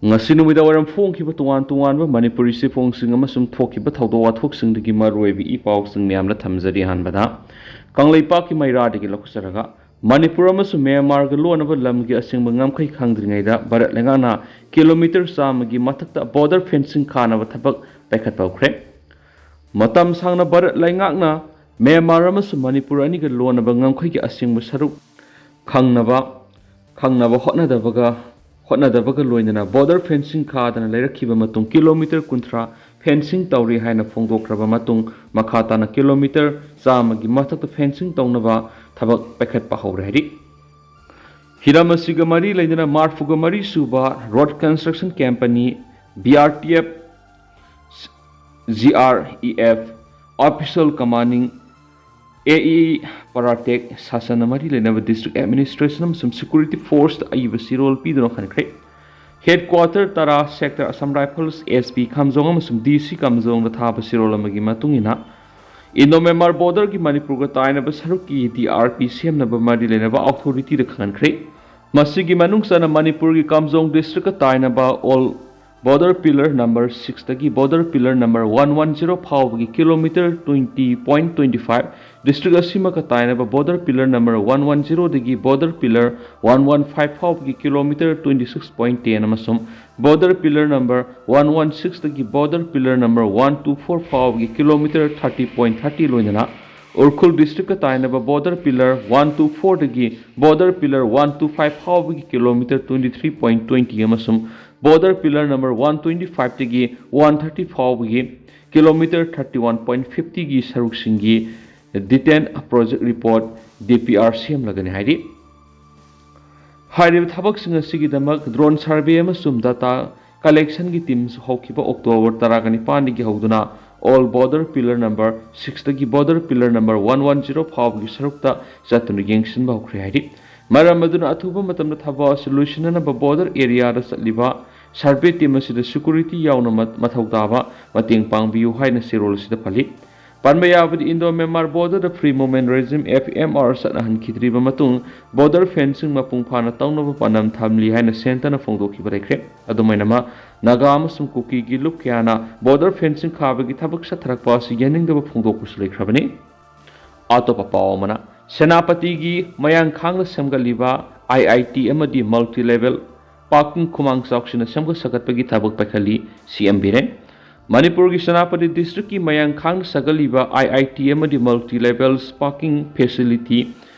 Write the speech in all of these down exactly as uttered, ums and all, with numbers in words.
ꯉꯁꯤ ꯅꯨꯃꯤꯗꯥꯡ ꯋꯥꯏꯔꯝ ꯐꯣꯡꯈꯤꯕ ꯇꯣꯉꯥꯟ ꯇꯣꯉꯥꯟꯕ ꯃꯅꯤꯄꯨꯔꯤ ꯆꯦꯐꯣꯡꯁꯤꯡ ꯑꯃꯁꯨꯡ ꯊꯣꯛꯈꯤꯕ ꯊꯧꯗꯣꯛ ꯋꯥꯊꯣꯛꯁꯤꯡꯗꯒꯤ ꯃꯔꯨꯑꯣꯏꯕ ꯏ ꯄꯥꯎꯁꯤꯡ ꯃꯌꯥꯝꯗ ꯊꯝꯖꯔꯤ꯫ ꯑꯍꯥꯟꯕꯗ ꯀꯪꯂꯩꯄꯥꯛꯀꯤ ꯃꯩꯔꯥꯗꯒꯤ ꯂꯧꯈꯠꯆꯔꯒ, ꯃꯅꯤꯄꯨꯔ ꯑꯃꯁꯨꯡ ꯃ꯭ꯌꯥꯟꯃꯥꯔꯒ ꯂꯣꯟꯅꯕ ꯂꯝꯒꯤ ꯑꯁꯦꯡꯕ ꯉꯝꯈꯩ ꯈꯪꯗ꯭ꯔꯤꯉꯩꯗ ꯚꯥꯔꯠ ꯂꯩꯉꯥꯛꯅ ꯀꯤꯂꯣꯃꯤꯇꯔ ꯆꯥꯝꯃꯒꯤ ꯃꯊꯛꯇ ꯕꯣꯔꯗꯔ ꯐꯦꯟꯁꯤꯡ ꯈꯥꯅꯕ ꯊꯕꯛ ꯄꯥꯏꯈꯠꯄ ꯍꯧꯈ꯭ꯔꯦ꯫ ꯃꯇꯝ ꯁꯥꯡꯅ ꯚꯥꯔꯠ ꯂꯩꯉꯥꯛꯅ ꯃ꯭ꯌꯥꯟꯃꯥꯔ ꯑꯃꯁꯨꯡ ꯃꯅꯤꯄꯨꯔ ꯑꯅꯤꯒ ꯂꯣꯟꯅꯕ ꯉꯝꯈꯩꯒꯤ ꯑꯁꯦꯡꯕ ꯁꯔꯨꯛ ꯈꯪꯅꯕ ꯈꯪꯅꯕ ꯍꯣꯠꯅꯗꯕꯒ ꯍꯣꯠꯅꯗꯕꯒ ꯂꯣꯏꯅꯅ ꯕꯣꯔꯗꯔ ꯐꯦꯟꯁꯤꯡ ꯈꯥꯗꯅ ꯂꯩꯔꯛꯈꯤꯕ ꯃꯇꯨꯡ, ꯀꯤꯂꯣꯃꯤꯇꯔ ꯀꯨꯟꯊ꯭ꯔꯥ ꯐꯦꯟꯁꯤꯡ ꯇꯧꯔꯤ ꯍꯥꯏꯅ ꯐꯣꯡꯗꯣꯛꯈ꯭ꯔꯕ ꯃꯇꯨꯡ, ꯃꯈꯥ ꯇꯥꯅ ꯀꯤꯂꯣꯃꯤꯇꯔ ꯆꯥꯝꯃꯒꯤ ꯃꯊꯛꯇ ꯐꯦꯟꯁꯤꯡ ꯇꯧꯅꯕ ꯊꯕꯛ ꯄꯥꯏꯈꯠꯄ ꯍꯧꯔꯦ ꯍꯥꯏꯔꯤ꯫ ꯍꯤꯔꯝ ꯑꯁꯤꯒ ꯃꯔꯤ ꯂꯩꯅꯅ ꯃꯔꯤꯐꯨꯒ ꯃꯔꯤ ꯁꯨꯕ road construction company, B R T F, G R E F, official commanding A E ꯄꯔꯥꯇꯦꯛ ꯁꯥꯁꯟꯅ ꯃꯔꯤ ꯂꯩꯅꯕ ꯗꯤꯁꯇ꯭ꯔꯤꯛ ꯑꯦꯗꯃꯤꯅꯤꯁꯇ꯭ꯔꯦꯁꯟ ꯑꯃꯁꯨꯡ ꯁꯦꯀ꯭ꯌꯨꯔꯤꯇꯤ ꯐꯣꯔꯁꯇ ꯑꯏꯕ ꯆꯦꯔꯣꯜ ꯄꯤꯗꯨꯅ ꯈꯟꯈ꯭ꯔꯦ꯫ ꯍꯦꯗꯀ꯭ꯋꯥꯇꯔ ꯇꯔꯥ, sector Assam Rifles, S P Kamjong ꯑꯃꯁꯨꯡ ꯗꯤ ꯁꯤ ꯀꯥꯝꯖꯣꯡꯗ ꯊꯥꯕ ꯆꯦꯔꯣꯜ ꯑꯃꯒꯤ ꯃꯇꯨꯡ ꯏꯟꯅ, ꯏꯟꯗꯣ ꯃ꯭ꯌꯥꯟꯃꯥꯔ ꯕꯣꯔꯗꯔꯒꯤ ꯃꯅꯤꯄꯨꯔꯒ ꯇꯥꯏꯅꯕ ꯁꯔꯨꯛꯀꯤ ꯗꯤ ꯑꯥꯔ ꯄꯤ ꯁꯦꯝꯅꯕ ꯃꯔꯤ ꯂꯩꯅꯕ ꯑꯣꯊꯣꯔꯤꯇꯤꯗ ꯈꯪꯍꯟꯈ꯭ꯔꯦ꯫ ꯃꯁꯤꯒꯤ ꯃꯅꯨꯡ ꯆꯟꯅ ꯃꯅꯤꯄꯨꯔꯒꯤ ꯀꯥꯝꯖꯣꯡ ꯗꯤꯁꯇ꯭ꯔꯤꯛꯀ ꯇꯥꯏꯅꯕ ꯑꯣꯜ ꯕꯣꯔꯗꯔ ꯄꯤꯂꯔ ꯅꯝꯕꯔ ꯁꯤꯛꯁꯇꯒꯤ border pillar number one one zero ꯐꯥꯎꯕꯒꯤ kilometre twenty point twenty five, district ꯑꯁꯤꯃꯒ ꯇꯥꯏꯅꯕ border pillar number one one ꯖꯤꯔꯣꯗꯒꯤ border pillar one one five ꯐꯥꯎꯕꯒꯤ kilometre twenty six point ten ꯑꯃꯁꯨꯡ border pillar number one one ꯁꯤꯛꯁꯇꯒꯤ border pillar number one two four ꯐꯥꯎꯕꯒꯤ kilometre thirty point thirty, ꯂꯣꯏꯅꯅ ꯎꯈ꯭ꯔꯨꯜ ꯗꯤꯁꯇ꯭ꯔꯤꯛꯀ ꯇꯥꯏꯅꯕ border pillar one two ꯐꯣꯔꯗꯒꯤ border pillar one two five ꯐꯥꯎꯕꯒꯤ kilometre twenty three point twenty ꯑꯃꯁꯨꯡ border pillar number one twenty ꯐꯥꯏꯚꯇꯒꯤ one thirty ꯐꯥꯎꯕꯒꯤ kilometre thirty one point ꯐꯤꯐꯇꯤꯒꯤ ꯁꯔꯨꯛꯁꯤꯡꯒꯤ detail project report, D P R, ꯁꯦꯝꯂꯒꯅꯤ ꯍꯥꯏꯔꯤ꯫ ꯍꯥꯏꯔꯤꯕ ꯊꯕꯛꯁꯤꯡ ꯑꯁꯤꯒꯤꯗꯃꯛ ꯗ꯭ꯔꯣꯟ ꯁꯔꯚꯦ ꯑꯃꯁꯨꯡ ꯗꯇꯥ ꯀꯂꯦꯛꯁꯟꯒꯤ ꯇꯤꯝꯁꯨ ꯍꯧꯈꯤꯕ ꯑꯣꯛꯇꯣꯕꯔ ꯇꯔꯥꯒ ꯅꯤꯄꯥꯟꯗꯒꯤ ꯍꯧꯗꯨꯅ ꯑꯣꯜ ꯕꯣꯔꯗꯔ ꯄꯤꯂꯔ ꯅꯝꯕꯔ ꯁꯤꯛꯁꯇꯒꯤ border pillar number one one zero ꯐꯥꯎꯕꯒꯤ ꯁꯔꯨꯛꯇ ꯆꯠꯇꯨꯅ ꯌꯦꯡꯁꯤꯟꯕ ꯍꯧꯈ꯭ꯔꯦ ꯍꯥꯏꯔꯤ꯫ ꯃꯔꯝ ꯑꯗꯨꯅ ꯑꯊꯨꯕ ꯃꯇꯝꯗ ꯊꯕꯛ ꯑꯁꯤ ꯂꯣꯏꯁꯤꯟꯅꯅꯕ ꯕꯣꯔꯗꯔ ꯑꯦꯔꯤꯌꯥꯗ ꯆꯠꯂꯤꯕ ꯁꯔꯚꯦ ꯇꯤꯝ ꯑꯁꯤꯗ ꯁꯦꯀ꯭ꯌꯨꯔꯤꯇꯤ ꯌꯥꯎꯅ ꯃ-, ꯃꯊꯧ ꯇꯥꯕ ꯃꯇꯦꯡ ꯄꯥꯡꯕꯤꯌꯨ ꯍꯥꯏꯅ ꯆꯦꯔꯣꯜ ꯑꯁꯤꯗ ꯄꯜꯂꯤ꯫ ꯄꯟꯕ ꯌꯥꯕꯗꯤ, Indo Myanmar Border Free Movement Regime, F M R, ꯆꯠꯅꯍꯟꯈꯤꯗ꯭ꯔꯤꯕ ꯃꯇꯨꯡ border fencing ꯃꯄꯨꯡ ꯐꯥꯅ ꯇꯧꯅꯕ ꯄꯥꯟꯗꯝ ꯊꯝꯂꯤ ꯍꯥꯏꯅ centreꯅ ꯐꯣꯡꯗꯣꯛꯈꯤꯕ ꯂꯩꯈ꯭ꯔꯦ꯫ ꯑꯗꯨꯝ ꯑꯣꯏꯅꯃꯛ, ꯅꯥꯒꯥ ꯑꯃꯁꯨꯡ ꯀꯨꯀꯤꯒꯤ ꯂꯨꯞ ꯀꯌꯥꯅ border fencing ꯈꯥꯕꯒꯤ ꯊꯕꯛ ꯆꯠꯊꯔꯛꯄ ꯑꯁꯤ ꯌꯥꯅꯤꯡꯗꯕ ꯐꯣꯡꯗꯣꯛꯄꯁꯨ ꯂꯩꯈ꯭ꯔꯕꯅꯤ꯫ ꯑꯇꯣꯞꯄ ꯄꯥꯎ ꯑꯃꯅ, ꯁꯦꯅꯥꯄꯇꯤꯒꯤ ꯃꯌꯥꯡꯈꯥꯡꯗ ꯁꯦꯝꯒꯠꯂꯤꯕ I I T ꯑꯃꯗꯤ multi level parking ꯈꯨꯃꯥꯡ ꯆꯥꯎꯁꯤꯟꯅ ꯁꯦꯝꯒꯠ ꯁꯥꯒꯠꯄꯒꯤ ꯊꯕꯛ ꯄꯥꯏꯈꯠꯂꯤ ꯁꯤ ꯑꯦꯝ ꯕꯤꯔꯦꯟ꯫ ꯃꯅꯤꯄꯨꯔꯒꯤ ꯁꯦꯅꯥꯄꯇꯤ districtꯀꯤ ꯃꯌꯥꯡꯈꯥꯡꯗ ꯁꯥꯒꯠꯂꯤꯕ I I T ꯑꯃꯗꯤ multi levels parking facility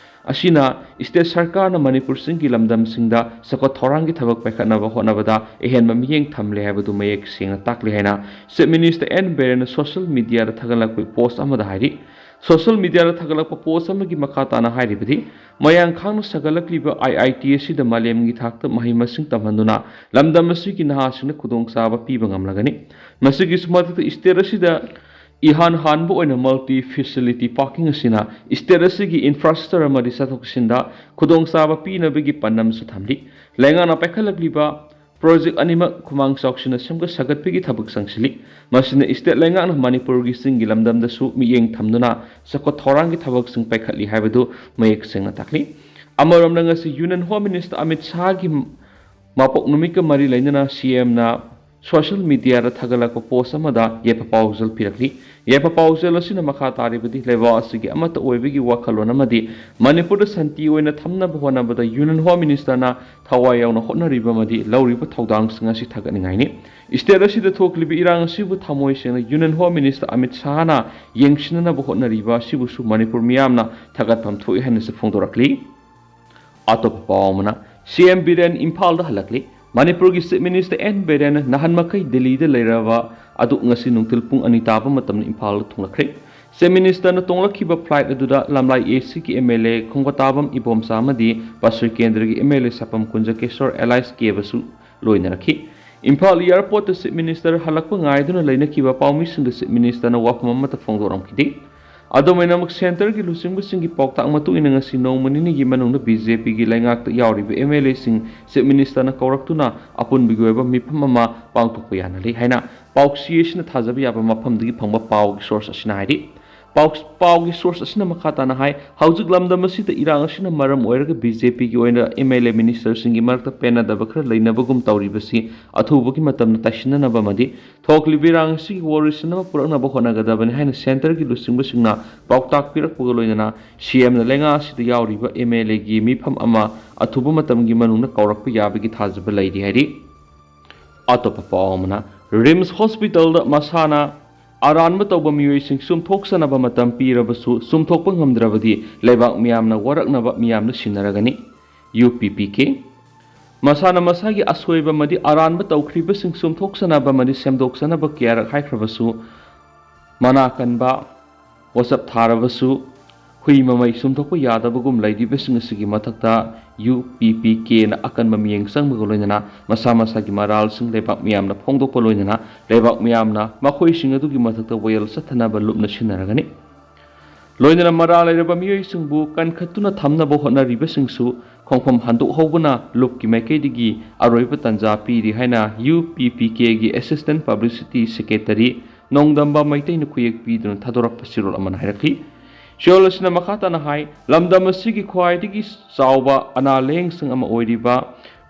ꯑꯁꯤꯅ state ꯁꯔꯀꯥꯔꯅ ꯃꯅꯤꯄꯨꯔ ꯆꯤꯡꯒꯤ ꯂꯝꯗꯝꯁꯤꯡꯗ ꯆꯥꯎꯈꯠ ꯊꯧꯔꯥꯡꯒꯤ ꯊꯕꯛ ꯄꯥꯏꯈꯠꯅꯕ ꯍꯣꯠꯅꯕꯗ ꯑꯍꯦꯟꯕ ꯃꯤꯠꯌꯦꯡ ꯊꯝꯂꯦ ꯍꯥꯏꯕꯗꯨ ꯃꯌꯦꯛ ꯁꯦꯡꯅ ꯇꯥꯛꯂꯦ ꯍꯥꯏꯅ Chief Minister ꯑꯦꯟ ꯕꯤꯔꯦꯟꯅ social mediaꯗ ꯊꯥꯒꯠꯂꯛꯄ post ꯑꯃꯗ ꯍꯥꯏꯔꯤ꯫ Social mediaꯗ ꯊꯥꯒꯠꯂꯛꯄ post ꯑꯃꯒꯤ ꯃꯈꯥ ꯇꯥꯅ ꯍꯥꯏꯔꯤꯕꯗꯤ, ꯃꯌꯥꯡꯈꯥꯡꯅ ꯁꯥꯒꯠꯂꯛꯂꯤꯕ I I T ꯑꯁꯤꯗ ꯃꯥꯂꯦꯝꯒꯤ ꯊꯥꯛꯇ ꯃꯍꯩ ꯃꯁꯤꯡ ꯇꯝꯍꯟꯗꯨꯅ ꯂꯝꯗꯝ ꯑꯁꯤꯒꯤ ꯅꯍꯥꯁꯤꯡꯅ ꯈꯨꯗꯣꯡꯆꯥꯕ ꯄꯤꯕ ꯉꯝꯂꯒꯅꯤ꯫ ꯃꯁꯤꯒꯤꯁꯨ ꯃꯊꯛꯇ, state ꯑꯁꯤꯗ ꯏꯍꯥꯟ ꯍꯥꯟꯕ ꯑꯣꯏꯅ multi facility parking ꯑꯁꯤꯅ state ꯑꯁꯤꯒꯤ infrastructure ꯑꯃꯗꯤ ꯆꯠꯊꯣꯛ ꯆꯠꯁꯤꯟꯗ ꯈꯨꯗꯣꯡꯆꯥꯕ ꯄꯤꯅꯕꯒꯤ ꯄꯥꯟꯗꯝꯁꯨ ꯊꯝꯂꯤ꯫ ꯂꯩꯉꯥꯛꯅ ꯄꯥꯏꯈꯠꯂꯛꯂꯤꯕ project ꯑꯅꯤꯃꯛ ꯈꯨꯃꯥꯡ ꯆꯥꯎꯁꯤꯟꯅ ꯁꯦꯝꯒꯠ ꯁꯥꯒꯠꯄꯒꯤ ꯊꯕꯛ ꯆꯪꯁꯤꯜꯂꯤ꯫ ꯃꯁꯤꯅ state ꯂꯩꯉꯥꯛꯅ ꯃꯅꯤꯄꯨꯔꯒꯤ ꯆꯤꯡꯒꯤ ꯂꯝꯗꯝꯗꯁꯨ ꯃꯤꯠꯌꯦꯡ ꯊꯝꯗꯨꯅ ꯆꯥꯎꯈꯠ ꯊꯧꯔꯥꯡꯒꯤ ꯊꯕꯛꯁꯤꯡ ꯄꯥꯏꯈꯠꯂꯤ ꯍꯥꯏꯕꯗꯨ ꯃꯌꯦꯛ ꯁꯦꯡꯅ ꯇꯥꯛꯂꯤ꯫ ꯑꯃꯔꯣꯝꯗ, ꯉꯁꯤ Union Home Minister ꯑꯃꯤꯠ ꯁꯥꯍꯒꯤ ꯃꯄꯣꯛ ꯅꯨꯃꯤꯠꯀ ꯃꯔꯤ ꯂꯩꯅꯅ ꯁꯤ ꯑꯦꯝꯅ social mediaꯗ ꯊꯥꯒꯠꯂꯛꯄ post ꯑꯃꯗ ꯌꯥꯏꯐ ꯄꯥꯎꯖꯦꯜ ꯄꯤꯔꯛꯂꯤ꯫ ꯌꯥꯏꯐ ꯄꯥꯎꯖꯦꯜ ꯑꯁꯤꯅ ꯃꯈꯥ ꯇꯥꯔꯤꯕꯗꯤ, ꯂꯩꯕꯥꯛ ꯑꯁꯤꯒꯤ ꯑꯃꯠꯇ ꯑꯣꯏꯕꯒꯤ ꯋꯥꯈꯜꯂꯣꯟ ꯑꯃꯗꯤ ꯃꯅꯤꯄꯨꯔꯗ ꯁꯥꯟꯇꯤ ꯑꯣꯏꯅ ꯊꯝꯅꯕ ꯍꯣꯠꯅꯕꯗ Union Home Ministerꯅ ꯊꯋꯥꯏ ꯌꯥꯎꯅ ꯍꯣꯠꯅꯔꯤꯕ ꯑꯃꯗꯤ ꯂꯧꯔꯤꯕ ꯊꯧꯗꯥꯡꯁꯤꯡ ꯑꯁꯤ ꯊꯥꯒꯠꯅꯤꯡꯉꯥꯏꯅꯤ꯫ State ꯑꯁꯤꯗ ꯊꯣꯛꯂꯤꯕ ꯏꯔꯥꯡ ꯑꯁꯤꯕꯨ ꯊꯃꯣꯏ ꯁꯦꯡꯅ Union Home Minister ꯑꯃꯤꯠ ꯁꯥꯍꯅ ꯌꯦꯡꯁꯤꯟꯅꯅꯕ ꯍꯣꯠꯅꯔꯤꯕ ꯑꯁꯤꯕꯨꯁꯨ ꯃꯅꯤꯄꯨꯔ ꯃꯤꯌꯥꯝꯅ ꯊꯥꯒꯠꯐꯝ ꯊꯣꯛꯏ ꯍꯥꯏꯅꯁꯨ ꯐꯣꯡꯗꯣꯔꯛꯂꯤ꯫ ꯑꯇꯣꯞꯄ ꯄꯥꯎ ꯑꯃꯅ, ꯁꯤ ꯑꯦꯝ ꯕꯤꯔꯦꯟ ꯏꯝꯐꯥꯜꯗ ꯍꯜꯂꯛꯂꯤ꯫ ꯃꯅꯤꯄꯨꯔꯒꯤ Chief Minister ꯑꯦꯟ ꯕꯤꯔꯦꯟ ꯅꯍꯥꯟ ꯃꯈꯩ ꯗꯤꯜꯂꯤꯗ ꯂꯩꯔꯕ ꯑꯗꯨ ꯉꯁꯤ ꯅꯨꯡꯊꯤꯜ ꯄꯨꯡ ꯑꯅꯤ ꯇꯥꯕ ꯃꯇꯝꯗ ꯏꯝꯐꯥꯜꯗ ꯊꯨꯡꯂꯛꯈ꯭ꯔꯦ꯫ Chief Ministerꯅ ꯇꯣꯡꯂꯛꯈꯤꯕ flight ꯑꯗꯨꯗ ꯂꯝꯂꯥꯏ A Cꯒꯤ M L A ꯈꯣꯡꯕꯇꯥꯕꯝ Ibomcha ꯑꯃꯗꯤ ꯄꯥꯁꯨꯏ ꯀꯦꯟꯗ꯭ꯔꯒꯤ M L A ꯁꯥꯄꯝ ꯀꯨꯟꯖꯀꯦꯁꯣꯔ alias ꯀꯦꯕꯁꯨ ꯂꯣꯏꯅꯔꯛꯈꯤ꯫ Imphal airportꯇ Chief Minister ꯍꯜꯂꯛꯄ ꯉꯥꯏꯗꯨꯅ ꯂꯩꯅꯈꯤꯕ ꯄꯥꯎꯃꯤꯁꯤꯡꯗ Chief Ministerꯅ ꯋꯥꯐꯝ ꯑꯃꯠꯇ ꯐꯣꯡꯗꯣꯔꯝꯈꯤꯗꯦ꯫ ꯑꯗꯨꯝ ꯑꯣꯏꯅꯃꯛ, centreꯒꯤ ꯂꯨꯆꯤꯡꯕꯁꯤꯡꯒꯤ ꯄꯥꯎꯇꯥꯛ ꯃꯇꯨꯡ ꯏꯟꯅ ꯉꯁꯤ ꯅꯣꯡꯃ ꯅꯤꯅꯤꯒꯤ ꯃꯅꯨꯡꯗ B J Pꯒꯤ ꯂꯩꯉꯥꯛꯇ ꯌꯥꯎꯔꯤꯕ M L Aꯁꯤꯡ Chief Ministerꯅ ꯀꯧꯔꯛꯇꯨꯅ ꯑꯄꯨꯟꯕꯒꯤ ꯑꯣꯏꯕ ꯃꯤꯐꯝ ꯑꯃ ꯄꯥꯡꯊꯣꯛꯄ ꯌꯥꯅ ꯂꯩ ꯍꯥꯏꯅ ꯄꯥꯎꯆꯦ ꯑꯁꯤꯅ ꯊꯥꯖꯕ ꯌꯥꯕ ꯃꯐꯝꯗꯒꯤ ꯐꯪꯕ ꯄꯥꯎꯒꯤ source ꯑꯁꯤꯅ ꯍꯥꯏꯔꯤ꯫ ꯄꯥꯎ ꯄꯥꯎꯒꯤ ꯁꯣꯔꯁ ꯑꯁꯤꯅ ꯃꯈꯥ ꯇꯥꯅ ꯍꯥꯏ, ꯍꯧꯖꯤꯛ ꯂꯝꯗꯝ ꯑꯁꯤꯗ ꯏꯔꯥꯡ ꯑꯁꯤꯅ ꯃꯔꯝ ꯑꯣꯏꯔꯒ ꯕꯤ ꯖꯦ ꯄꯤꯒꯤ ꯑꯣꯏꯅ ꯑꯦꯝ ꯑꯦꯜ ꯑꯦ ꯃꯤꯅꯤꯁꯇꯔꯁꯤꯡꯒꯤ ꯃꯔꯛꯇ ꯄꯦꯟꯅꯗꯕ ꯈꯔ ꯂꯩꯅꯕꯒꯨꯝ ꯇꯧꯔꯤꯕꯁꯤ ꯑꯊꯨꯕꯒꯤ ꯃꯇꯝꯗ ꯇꯥꯏꯁꯤꯟꯅꯅꯕ ꯑꯃꯗꯤ ꯊꯣꯛꯂꯤꯕ ꯏꯔꯥꯡ ꯑꯁꯤꯒꯤ ꯋꯥꯔꯣꯏꯁꯤꯟ ꯑꯃ ꯄꯨꯔꯛꯅꯕ ꯍꯣꯠꯅꯒꯗꯕꯅꯤ ꯍꯥꯏꯅ ꯁꯦꯟꯇꯔꯒꯤ ꯂꯨꯆꯤꯡꯕꯁꯤꯡꯅ ꯄꯥꯎꯇꯥꯛ ꯄꯤꯔꯛꯄꯒ ꯂꯣꯏꯅꯅ ꯁꯤ ꯑꯦꯝꯅ ꯂꯩꯉꯥꯛ ꯑꯁꯤꯗ ꯌꯥꯎꯔꯤꯕ ꯑꯦꯝ ꯑꯦꯜ ꯑꯦꯒꯤ ꯃꯤꯐꯝ ꯑꯃ ꯑꯊꯨꯕ ꯃꯇꯝꯒꯤ ꯃꯅꯨꯡꯗ ꯀꯧꯔꯛꯄ ꯌꯥꯕꯒꯤ ꯊꯥꯖꯕ ꯂꯩꯔꯤ ꯍꯥꯏꯔꯤ꯫ ꯑꯇꯣꯞꯄ ꯄꯥꯎ ꯑꯃꯅ, ꯔꯤꯝꯁ ꯍꯣꯁꯄꯤꯇꯥꯜꯗ ꯃꯁꯥꯅ ꯑꯔꯥꯟꯕ ꯇꯧꯕ ꯃꯤꯑꯣꯏꯁꯤꯡ ꯆꯨꯝꯊꯣꯛꯆꯅꯕ ꯃꯇꯝ ꯄꯤꯔꯕꯁꯨ ꯆꯨꯝꯊꯣꯛꯄ ꯉꯝꯗ꯭ꯔꯕꯗꯤ ꯂꯩꯕꯥꯛ ꯃꯤꯌꯥꯝꯅ ꯋꯥꯔꯛꯅꯕ ꯃꯤꯌꯥꯝꯅ ꯁꯤꯟꯅꯔꯒꯅꯤ꯫ ꯌꯨ ꯄꯤ ꯄꯤ ꯀꯦ꯫ ꯃꯁꯥꯅ ꯃꯁꯥꯒꯤ ꯑꯁꯣꯏꯕ ꯑꯃꯗꯤ ꯑꯔꯥꯟꯕ ꯇꯧꯈ꯭ꯔꯤꯕꯁꯤꯡ ꯆꯨꯝꯊꯣꯛꯆꯅꯕ ꯑꯃꯗꯤ ꯁꯦꯝꯗꯣꯛꯆꯅꯕ ꯀꯌꯥꯔꯛ ꯍꯥꯏꯈ꯭ꯔꯕꯁꯨ, ꯃꯅꯥ ꯀꯟꯕ, ꯋꯥꯆꯞ ꯊꯥꯔꯕꯁꯨ, ꯍꯨꯏ ꯃꯃꯩ ꯆꯨꯝꯊꯣꯛꯄ ꯌꯥꯗꯕꯒꯨꯝ ꯂꯩꯔꯤꯕꯁꯤꯡ ꯑꯁꯤꯒꯤ ꯃꯊꯛꯇ ꯌꯨ ꯄꯤ ꯄꯤ ꯀꯦꯅ ꯑꯀꯟꯕ ꯃꯤꯠꯌꯦꯡ ꯆꯪꯕꯒ ꯂꯣꯏꯅꯅ ꯃꯁꯥ ꯃꯁꯥꯒꯤ ꯃꯔꯥꯜꯁꯤꯡ ꯂꯩꯕꯥꯛ ꯃꯤꯌꯥꯝꯅ ꯐꯣꯡꯗꯣꯛꯄ ꯂꯣꯏꯅꯅ ꯂꯩꯕꯥꯛ ꯃꯤꯌꯥꯝꯅ ꯃꯈꯣꯏꯁꯤꯡ ꯑꯗꯨꯒꯤ ꯃꯊꯛꯇ ꯋꯥꯌꯦꯜ ꯆꯠꯊꯅꯕ ꯂꯨꯞꯅ ꯁꯤꯟꯅꯔꯒꯅꯤ꯫ ꯂꯣꯏꯅꯅ ꯃꯔꯥꯜ ꯂꯩꯔꯕ ꯃꯤꯑꯣꯏꯁꯤꯡꯕꯨ ꯀꯟꯈꯠꯇꯨꯅ ꯊꯝꯅꯕ ꯍꯣꯠꯅꯔꯤꯕꯁꯤꯡꯁꯨ ꯈꯣꯡꯐꯝ ꯍꯟꯗꯣꯛꯍꯧꯕꯅ ꯂꯨꯞꯀꯤ ꯃꯥꯏꯀꯩꯗꯒꯤ ꯑꯔꯣꯏꯕ ꯇꯟꯖꯥ ꯄꯤꯔꯤ ꯍꯥꯏꯅ ꯌꯨ ꯄꯤ ꯄꯤ ꯀꯦꯒꯤ ꯑꯦꯁꯤꯁꯇꯦꯟ ꯄꯕ꯭ꯂꯤꯁꯤꯇꯤ ꯁꯦꯀ꯭ꯔꯦꯇꯔꯤ ꯅꯣꯡꯗꯝꯕ ꯃꯩꯇꯩꯅ ꯈꯨꯌꯦꯛ ꯄꯤꯗꯨꯅ ꯊꯥꯗꯣꯔꯛꯄ ꯆꯦꯔꯣꯜ ꯑꯃꯅ ꯍꯥꯏꯔꯛꯂꯤ꯫ ꯆꯦꯔꯣꯜ ꯑꯁꯤꯅ ꯃꯈꯥ ꯇꯥꯅ ꯍꯥꯏ, ꯂꯝꯗꯝ ꯑꯁꯤꯒꯤ ꯈ꯭ꯋꯥꯏꯗꯒꯤ ꯆꯥꯎꯕ ꯑꯅꯥ ꯂꯥꯌꯦꯡꯁꯪ ꯑꯃ ꯑꯣꯏꯔꯤꯕ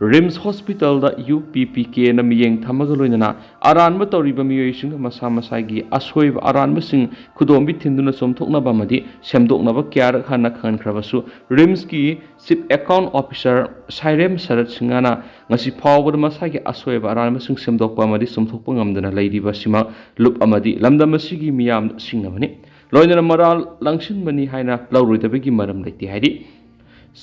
ꯔꯤꯝꯁ ꯍꯣꯁꯄꯤꯇꯥꯜꯗ ꯌꯨ ꯄꯤ ꯄꯤ ꯀꯦꯅ ꯃꯤꯠꯌꯦꯡ ꯊꯝꯃꯒ ꯂꯣꯏꯅꯅ ꯑꯔꯥꯟꯕ ꯇꯧꯔꯤꯕ ꯃꯤꯑꯣꯏꯁꯤꯡꯗ ꯃꯁꯥ ꯃꯁꯥꯒꯤ ꯑꯁꯣꯏꯕ ꯑꯔꯥꯟꯕꯁꯤꯡ ꯈꯨꯗꯣꯝꯕꯤ ꯊꯤꯟꯗꯨꯅ ꯆꯨꯝꯊꯣꯛꯅꯕ ꯑꯃꯗꯤ ꯁꯦꯝꯗꯣꯛꯅꯕ ꯀꯌꯥꯔꯛ ꯍꯟꯅ ꯈꯪꯍꯟꯈ꯭ꯔꯕꯁꯨ, ꯔꯤꯝꯁꯀꯤ ꯆꯤꯐ ꯑꯦꯀꯥꯎꯟ ꯑꯣꯐꯤꯁꯥꯔ ꯁꯥꯏꯔꯦꯝ ꯁꯔꯠ ꯁꯤꯡꯍꯅ ꯉꯁꯤ ꯐꯥꯎꯕꯗ ꯃꯁꯥꯒꯤ ꯑꯁꯣꯏꯕ ꯑꯔꯥꯟꯕꯁꯤꯡ ꯁꯦꯝꯗꯣꯛꯄ ꯑꯃꯗꯤ ꯆꯨꯝꯊꯣꯛꯄ ꯉꯝꯗꯅ ꯂꯩꯔꯤꯕ ꯑꯁꯤꯃꯛ ꯂꯨꯞ ꯑꯃꯗꯤ ꯂꯝꯗꯝ ꯑꯁꯤꯒꯤ ꯃꯤꯌꯥꯝꯗ ꯁꯤꯡꯅꯕꯅꯤ꯫ ꯂꯣꯏꯅꯅ ꯃꯔꯥꯜ ꯂꯪꯁꯤꯟꯕꯅꯤ ꯍꯥꯏꯅ ꯂꯧꯔꯣꯏꯗꯕꯒꯤ ꯃꯔꯝ ꯂꯩꯇꯦ ꯍꯥꯏꯔꯤ꯫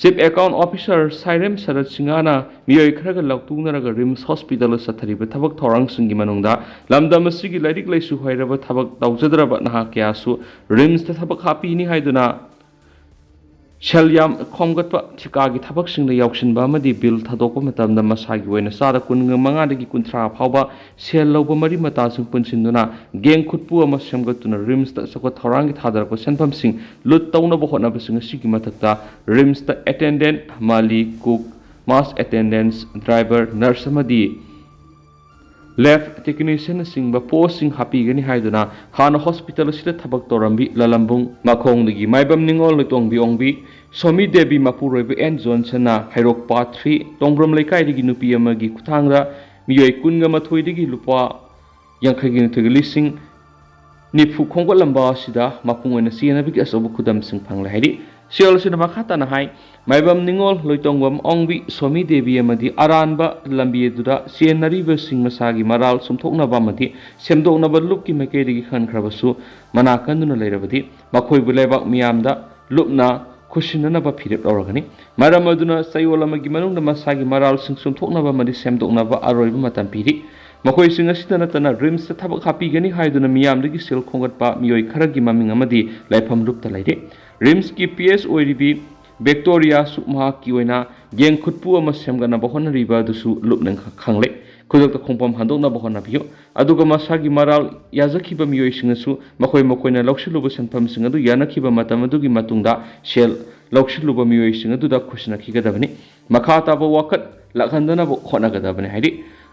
ꯆꯤꯐ ꯑꯦꯀꯥꯎꯟ ꯑꯣꯐꯤꯁꯥꯔ ꯁꯥꯏꯔꯦꯝ ꯁꯔꯠ ꯁꯤꯡꯍꯅ ꯃꯤꯑꯣꯏ ꯈꯔꯒ ꯂꯧꯇꯨꯅꯔꯒ ꯔꯤꯝꯁ ꯍꯣꯁꯄꯤꯇꯥꯜꯗ ꯆꯠꯊꯔꯤꯕ ꯊꯕꯛ ꯊꯧꯔꯥꯡꯁꯤꯡꯒꯤ ꯃꯅꯨꯡꯗ ꯂꯝꯗꯝ ꯑꯁꯤꯒꯤ ꯂꯥꯏꯔꯤꯛ ꯂꯥꯏꯁꯨ ꯍꯩꯔꯕ ꯊꯕꯛ ꯇꯧꯖꯗ꯭ꯔꯕ ꯅꯍꯥ ꯀꯌꯥꯁꯨ ꯔꯤꯝꯁꯇ ꯊꯕꯛ ꯍꯥꯞꯄꯤꯅꯤ ꯍꯥꯏꯗꯨꯅ ꯁꯦꯜ ꯌꯥꯝ ꯈꯣꯝꯒꯠꯄ ꯊꯤꯀꯥꯒꯤ ꯊꯕꯛꯁꯤꯡꯗ ꯌꯥꯎꯁꯤꯟꯕ ꯑꯃꯗꯤ ꯕꯤꯜ ꯊꯥꯗꯣꯛꯄ ꯃꯇꯝꯗ ꯃꯁꯥꯒꯤ ꯑꯣꯏꯅ ꯆꯥꯗ ꯀꯨꯟꯃꯉꯥꯗꯒꯤ ꯀꯨꯟꯊ꯭ꯔꯥ ꯐꯥꯎꯕ ꯁꯦꯜ ꯂꯧꯕ ꯃꯔꯤ ꯃꯇꯥꯁꯤꯡ ꯄꯨꯟꯁꯤꯟꯗꯨꯅ ꯒꯦꯡ ꯈꯨꯠꯄꯨ ꯑꯃ ꯁꯦꯝꯒꯠꯇꯨꯅ ꯔꯤꯝꯁꯇ ꯆꯥꯎꯈꯠ ꯊꯧꯔꯥꯡꯒꯤ ꯊꯥꯗꯔꯛꯄ ꯁꯦꯟꯐꯝꯁꯤꯡ ꯂꯨꯠ ꯇꯧꯅꯕ ꯍꯣꯠꯅꯕꯁꯤꯡ ꯑꯁꯤꯒꯤ ꯃꯊꯛꯇ ꯔꯤꯝꯁꯇ ꯑꯦꯇꯦꯟꯗꯦꯟꯠ, ꯃꯥꯂꯤ, ꯀꯨꯛ, ꯃꯥꯁ ꯑꯦꯇꯦꯟꯗꯦꯟꯁ, ꯗ꯭ꯔꯥꯏꯚꯔ, ꯅꯔꯁ ꯑꯃꯗꯤ ꯂꯦꯕ ꯇꯦꯛꯅꯤꯁꯤꯌꯟꯅꯆꯤꯡꯕ ꯄꯣꯁꯁꯤꯡ ꯍꯥꯞꯄꯤꯒꯅꯤ ꯍꯥꯏꯗꯨꯅ ꯍꯥꯟꯅ ꯍꯣꯁꯄꯤꯇꯥꯜ ꯑꯁꯤꯗ ꯊꯕꯛ ꯇꯧꯔꯝꯕꯤ ꯂꯂꯝꯕꯨꯡ ꯃꯈꯣꯡꯗꯒꯤ ꯃꯥꯏꯕꯝ ꯅꯤꯉꯣꯜ ꯂꯣꯏꯇꯣꯡꯕꯤ ꯑꯣꯡꯕꯤ, ꯁꯣꯃꯤ ꯗꯦꯕꯤ ꯃꯄꯨꯔꯣꯏꯕ ꯑꯦꯟ ꯖꯣꯟꯁꯟꯅ ꯍꯩꯔꯣꯛ ꯄꯥꯠ ꯊ꯭ꯔꯤ ꯇꯣꯡꯕ꯭ꯔꯝ ꯂꯩꯀꯥꯏꯗꯒꯤ ꯅꯨꯄꯤ ꯑꯃꯒꯤ ꯈꯨꯠꯊꯥꯡꯗ ꯃꯤꯑꯣꯏ ꯀꯨꯟꯒ ꯃꯥꯊꯣꯏꯗꯒꯤ ꯂꯨꯄꯥ ꯌꯥꯡꯈꯩꯒ ꯅꯤꯊꯣꯏꯒ ꯂꯤꯁꯤꯡ ꯅꯤꯐꯨ ꯈꯣꯝꯒꯠꯂꯝꯕ ꯑꯁꯤꯗ ꯃꯄꯨꯡ ꯑꯣꯏꯅ ꯆꯦꯟꯅꯕꯒꯤ ꯑꯆꯧꯕ ꯈꯨꯗꯝꯁꯤꯡ ꯐꯪꯂꯦ ꯍꯥꯏꯔꯤ꯫ ꯁꯤꯑꯦꯜ ꯑꯁꯤꯅ ꯃꯈꯥ ꯇꯥꯅ ꯍꯥꯏ, ꯃꯥꯏꯕꯝ ꯅꯤꯉꯣꯜ ꯂꯣꯏꯇꯣꯡꯕꯝ ꯑꯣꯡꯕꯤ ꯁꯣꯃꯤ ꯗꯦꯕꯤ ꯑꯃꯗꯤ ꯑꯔꯥꯟꯕ ꯂꯝꯕꯤ ꯑꯗꯨꯗ ꯆꯦꯟꯅꯔꯤꯕꯁꯤꯡ ꯃꯁꯥꯒꯤ ꯃꯔꯥꯜ ꯆꯨꯝꯊꯣꯛꯅꯕ ꯑꯃꯗꯤ ꯁꯦꯝꯗꯣꯛꯅꯕ ꯂꯨꯞꯀꯤ ꯃꯥꯏꯀꯩꯗꯒꯤ ꯈꯟꯈ꯭ꯔꯕꯁꯨ ꯃꯅꯥ ꯀꯟꯗꯨꯅ ꯂꯩꯔꯕꯗꯤ ꯃꯈꯣꯏꯕꯨ ꯂꯩꯕꯥꯛ ꯃꯤꯌꯥꯝꯗ ꯂꯨꯞꯅ ꯈꯨꯠꯁꯤꯟꯅꯅꯕ ꯐꯤꯔꯦꯞ ꯂꯧꯔꯒꯅꯤ꯫ ꯃꯔꯝ ꯑꯗꯨꯅ ꯆꯌꯣꯜ ꯑꯃꯒꯤ ꯃꯅꯨꯡꯗ ꯃꯁꯥꯒꯤ ꯃꯔꯥꯜꯁꯤꯡ ꯆꯨꯝꯊꯣꯛꯅꯕ ꯑꯃꯗꯤ ꯁꯦꯝꯗꯣꯛꯅꯕ ꯑꯔꯣꯏꯕ ꯃꯇꯝ ꯄꯤꯔꯤ꯫ ꯃꯈꯣꯏꯁꯤꯡ ꯑꯁꯤꯇ ꯅꯠꯇꯅ ꯔꯤꯝꯁꯇ ꯊꯕꯛ ꯍꯥꯞꯄꯤꯒꯅꯤ ꯍꯥꯏꯗꯨꯅ ꯃꯤꯌꯥꯝꯗꯒꯤ ꯁꯦꯜ ꯈꯣꯝꯒꯠꯄ ꯃꯤꯑꯣꯏ ꯈꯔꯒꯤ ꯃꯃꯤꯡ ꯑꯃꯗꯤ ꯂꯩꯐꯝ ꯂꯨꯞꯇ ꯂꯩꯔꯤ꯫ ꯔꯤꯝꯁꯀꯤ ꯄꯤ ꯑꯦꯁ ꯑꯣꯏꯔꯤꯕꯤ ꯕꯦꯛꯇꯣꯔꯤꯌꯥꯁꯨ ꯃꯍꯥꯛꯀꯤ ꯑꯣꯏꯅ ꯌꯦꯡ ꯈꯨꯠꯄꯨ ꯑꯃ ꯁꯦꯝꯒꯠꯅꯕ ꯍꯣꯠꯅꯔꯤꯕ ꯑꯗꯨꯁꯨ ꯂꯨꯞꯅ ꯈꯪꯂꯦ꯫ ꯈꯨꯗꯛꯇ ꯈꯣꯡꯐꯝ ꯍꯟꯗꯣꯛꯅꯕ ꯍꯣꯠꯅꯕꯤꯌꯨ꯫ ꯑꯗꯨꯒ ꯃꯁꯥꯒꯤ ꯃꯔꯥꯜ ꯌꯥꯖꯈꯤꯕ ꯃꯤꯑꯣꯏꯁꯤꯡꯅꯁꯨ ꯃꯈꯣꯏ ꯃꯈꯣꯏꯅ ꯂꯧꯁꯤꯜꯂꯨꯕ ꯁꯦꯟꯐꯝꯁꯤꯡ ꯑꯗꯨ ꯌꯥꯅꯈꯤꯕ ꯃꯇꯝ ꯑꯗꯨꯒꯤ ꯃꯇꯨꯡꯗ ꯁꯦꯜ ꯂꯧꯁꯤꯜꯂꯨꯕ ꯃꯤꯑꯣꯏꯁꯤꯡ ꯑꯗꯨꯗ ꯈꯨꯠꯁꯤꯟꯅꯈꯤꯒꯗꯕꯅꯤ꯫ ꯃꯈꯥ ꯇꯥꯕ ꯋꯥꯀꯠ ꯂꯥꯛꯍꯟꯗꯅꯕ ꯍꯣꯠꯅꯒꯗꯕꯅꯤ ꯍꯥꯏꯔꯤ꯫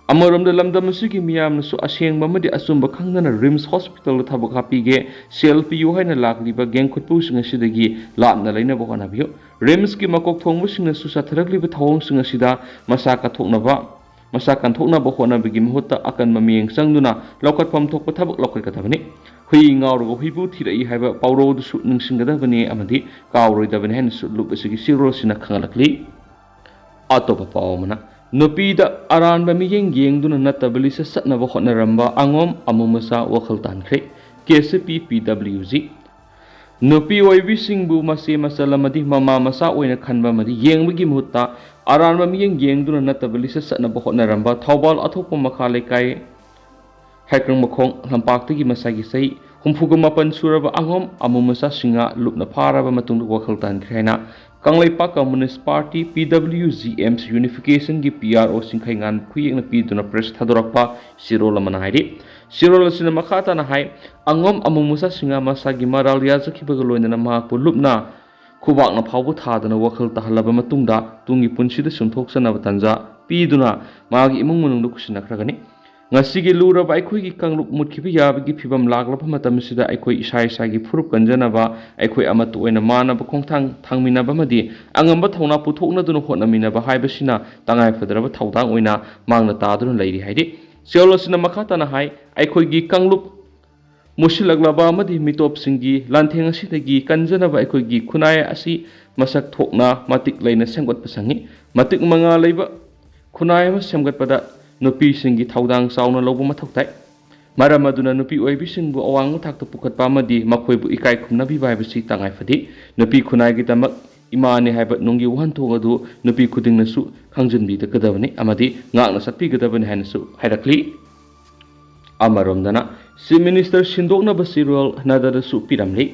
ꯑꯃꯔꯣꯝꯗ ꯂꯝꯗꯝ ꯑꯁꯤꯒꯤ ꯃꯤꯌꯥꯝꯅꯁꯨ ꯑꯁꯦꯡꯕ ꯑꯃꯗꯤ ꯑꯆꯨꯝꯕ ꯈꯪꯗꯅ ꯔꯤꯝꯁ ꯍꯣꯁꯄꯤꯇꯥꯜꯗ ꯊꯕꯛ ꯍꯥꯞꯄꯤꯒꯦ, ꯁꯦꯜ ꯄꯤꯌꯨ ꯍꯥꯏꯅ ꯂꯥꯛꯂꯤꯕ ꯌꯦꯡ ꯈꯨꯠꯄꯨꯁꯤꯡ ꯑꯁꯤꯗꯒꯤ ꯂꯥꯞꯅ ꯂꯩꯅꯕ ꯍꯣꯠꯅꯕꯤꯌꯨ꯫ ꯔꯤꯝꯁꯀꯤ ꯃꯀꯣꯛ ꯊꯣꯡꯕꯁꯤꯡꯅꯁꯨ ꯆꯠꯊꯔꯛꯂꯤꯕ ꯊꯧꯑꯣꯡꯁꯤꯡ ꯑꯁꯤꯗ ꯃꯁꯥ ꯀꯟꯊꯣꯛꯅꯕ ꯃꯁꯥ ꯀꯟꯊꯣꯛꯅꯕ ꯍꯣꯠꯅꯕꯒꯤ ꯃꯍꯨꯠꯇ ꯑꯀꯟꯕ ꯃꯤꯠꯌꯦꯡ ꯆꯪꯗꯨꯅ ꯂꯧꯈꯠꯐꯝ ꯊꯣꯛꯄ ꯊꯕꯛ ꯂꯧꯈꯠꯀꯗꯕꯅꯤ꯫ ꯍꯨꯏ ꯉꯥꯎꯔꯒ ꯍꯨꯏꯕꯨ ꯊꯤꯔꯛꯏ ꯍꯥꯏꯕ ꯄꯥꯎꯔꯧ ꯑꯗꯨꯁꯨ ꯅꯤꯡꯁꯤꯡꯒꯗꯕꯅꯤ ꯑꯃꯗꯤ ꯀꯥꯎꯔꯣꯏꯗꯕꯅꯤ ꯍꯥꯏꯅꯁꯨ ꯂꯨꯞ ꯑꯁꯤꯒꯤ ꯁꯤꯔꯣꯜꯁꯤꯅ ꯈꯪꯍꯜꯂꯛꯂꯤ꯫ ꯑꯇꯣꯞꯄ ꯄꯥꯎ ꯑꯃꯅ, ꯅꯨꯄꯤꯗ ꯑꯔꯥꯟꯕ ꯃꯤꯠꯌꯦꯡ ꯌꯦꯡꯗꯨꯅ ꯅꯠꯇꯕ ꯂꯤꯆꯠ ꯆꯠꯅꯕ ꯍꯣꯠꯅꯔꯝꯕ ꯑꯉꯣꯝ ꯑꯃꯨ ꯃꯆꯥ ꯋꯥꯈꯜ ꯇꯥꯟꯈ꯭ꯔꯦ꯫ ꯀꯦ ꯁꯤ ꯄꯤ ꯄꯤ ꯗꯕ꯭ꯂꯤꯎ ꯖꯤ꯫ ꯅꯨꯄꯤ ꯑꯣꯏꯕꯤꯁꯤꯡꯕꯨ ꯃꯆꯦ ꯃꯆꯜ ꯑꯃꯗꯤ ꯃꯃꯥ ꯃꯆꯥ ꯑꯣꯏꯅ ꯈꯟꯕ ꯑꯃꯗꯤ ꯌꯦꯡꯕꯒꯤ ꯃꯍꯨꯠꯇ ꯑꯔꯥꯟꯕ ꯃꯤꯠꯌꯦꯡ ꯌꯦꯡꯗꯨꯅ ꯅꯠꯇꯕ ꯂꯤꯆꯠ ꯆꯠꯅꯕ ꯍꯣꯠꯅꯔꯝꯕ ꯊꯧꯕꯥꯜ ꯑꯊꯣꯛꯄ ꯃꯈꯥ ꯂꯩꯀꯥꯏ ꯍꯩꯀ꯭ꯔꯪ ꯃꯈꯣꯡ ꯂꯝꯄꯥꯛꯇꯒꯤ ꯃꯁꯥꯒꯤ ꯆꯍꯤ ꯍꯨꯝꯐꯨꯒ ꯃꯥꯄꯟ ꯁꯨꯔꯕ ꯑꯉꯣꯝ ꯑꯃꯨ ꯃꯆꯥ ꯁꯤꯡꯉꯥ ꯂꯨꯞꯅ ꯐꯥꯔꯕ ꯃꯇꯨꯡꯗ ꯋꯥꯈꯜ ꯇꯥꯟꯈ꯭ꯔꯦ ꯍꯥꯏꯅ Kangleipak communist party, P W G ꯑꯦꯝꯁ ꯌꯨꯅꯤꯐꯤꯀꯦꯁꯟꯒꯤ ꯄꯤ ꯑꯥꯔ ꯑꯣ ꯆꯤꯡꯈꯩꯉꯥꯟ ꯈꯨꯌꯦꯛꯅ ꯄꯤꯗꯨꯅ ꯄ꯭ꯔꯦꯁ ꯊꯥꯗꯣꯔꯛꯄ ꯆꯦꯔꯣꯜ ꯑꯃꯅ ꯍꯥꯏꯔꯤ꯫ ꯆꯦꯔꯣꯜ ꯑꯁꯤꯅ ꯃꯈꯥ ꯇꯥꯅ ꯍꯥꯏ, ꯑꯉꯣꯝ ꯑꯃꯨ ꯃꯆꯥ ꯁꯤꯡꯉꯥ ꯃꯁꯥꯒꯤ ꯃꯔꯥꯜ ꯌꯥꯖꯈꯤꯕꯒ ꯂꯣꯏꯅꯅ ꯃꯍꯥꯛꯄꯨ ꯂꯨꯞꯅ ꯈꯨꯕꯥꯛꯅ ꯐꯥꯎꯕ ꯊꯥꯗꯅ ꯋꯥꯈꯜ ꯇꯥꯍꯜꯂꯕ ꯃꯇꯨꯡꯗ ꯇꯨꯡꯒꯤ ꯄꯨꯟꯁꯤꯗ ꯆꯨꯝꯊꯣꯛꯆꯅꯕ ꯇꯥꯟꯖꯥ ꯄꯤꯗꯨꯅ ꯃꯥꯒꯤ ꯏꯃꯨꯡ ꯃꯅꯨꯡꯗ ꯈꯨꯠꯁꯤꯟꯅꯈ꯭ꯔꯒꯅꯤ꯫ ꯉꯁꯤꯒꯤ ꯂꯨꯔꯕ ꯑꯩꯈꯣꯏꯒꯤ ꯀꯥꯡꯂꯨꯞ ꯃꯨꯠꯈꯤꯕ ꯌꯥꯕꯒꯤ ꯐꯤꯕꯝ ꯂꯥꯛꯂꯕ ꯃꯇꯝ ꯑꯁꯤꯗ ꯑꯩꯈꯣꯏ ꯏꯁꯥ ꯏꯁꯥꯒꯤ ꯐꯨꯔꯨꯞ ꯀꯟꯖꯅꯕ, ꯑꯩꯈꯣꯏ ꯑꯃꯠꯇ ꯑꯣꯏꯅ ꯃꯥꯟꯅꯕ ꯈꯣꯡꯊꯥꯡ ꯊꯥꯡꯃꯤꯟꯅꯕ ꯑꯃꯗꯤ ꯑꯉꯝꯕ ꯊꯧꯅꯥ ꯄꯨꯊꯣꯛꯅꯗꯨꯅ ꯍꯣꯠꯅꯃꯤꯟꯅꯕ ꯍꯥꯏꯕꯁꯤꯅ ꯇꯉꯥꯏꯐꯗ꯭ꯔꯕ ꯊꯧꯗꯥꯡ ꯑꯣꯏꯅ ꯃꯥꯡꯅ ꯇꯥꯗꯨꯅ ꯂꯩꯔꯤ ꯍꯥꯏꯔꯤ꯫ ꯁꯤꯑꯣꯜ ꯑꯁꯤꯅ ꯃꯈꯥ ꯇꯥꯅ ꯍꯥꯏ, ꯑꯩꯈꯣꯏꯒꯤ ꯀꯥꯡꯂꯨꯞ ꯃꯨꯁꯤꯜꯂꯛꯂꯕ ꯑꯃꯗꯤ ꯃꯤꯇꯣꯞꯁꯤꯡꯒꯤ ꯂꯥꯟꯊꯦꯡ ꯑꯁꯤꯗꯒꯤ ꯀꯟꯖꯅꯕ ꯑꯩꯈꯣꯏꯒꯤ ꯈꯨꯟꯅꯥꯏ ꯑꯁꯤ ꯃꯁꯛ ꯊꯣꯛꯅ ꯃꯇꯤꯛ ꯂꯩꯅ ꯁꯦꯝꯒꯠꯄ ꯆꯪꯏ꯫ ꯃꯇꯤꯛ ꯃꯉꯥ ꯂꯩꯕ ꯈꯨꯟꯅꯥꯏ ꯑꯃ ꯁꯦꯝꯒꯠꯄꯗ ꯅꯨꯄꯤꯁꯤꯡꯒꯤ ꯊꯧꯗꯥꯡ ꯆꯥꯎꯅ ꯂꯧꯕ ꯃꯊꯧ ꯇꯥꯏ꯫ ꯃꯔꯝ ꯑꯗꯨꯅ ꯅꯨꯄꯤ ꯑꯣꯏꯕꯤꯁꯤꯡꯕꯨ ꯑꯋꯥꯡꯕ ꯊꯥꯛꯇ ꯄꯨꯈꯠꯄ ꯑꯃꯗꯤ ꯃꯈꯣꯏꯕꯨ ꯏꯀꯥꯏ ꯈꯨꯝꯅꯕꯤꯕ ꯍꯥꯏꯕꯁꯤ ꯇꯉꯥꯏ ꯐꯗꯦ꯫ ꯅꯨꯄꯤ ꯈꯨꯟꯅꯥꯏꯒꯤꯗꯃꯛ ꯏꯃꯥꯅꯤ ꯍꯥꯏꯕ ꯅꯨꯡꯒꯤ ꯋꯥꯍꯟꯊꯣꯛ ꯑꯗꯨ ꯅꯨꯄꯤ ꯈꯨꯗꯤꯡꯅꯁꯨ ꯈꯪꯖꯤꯟꯕꯤꯒꯗꯕꯅꯤ ꯑꯃꯗꯤ ꯉꯥꯛꯅ ꯆꯠꯄꯤꯒꯗꯕꯅꯤ ꯍꯥꯏꯅꯁꯨ ꯍꯥꯏꯔꯛꯂꯤ꯫ ꯑꯃꯔꯣꯝꯗꯅ Chief Minister ꯁꯤꯟꯗꯣꯛꯅꯕ ꯆꯦꯔꯣꯜ ꯅꯥꯗꯥꯗꯁꯨ ꯄꯤꯔꯝꯂꯤ꯫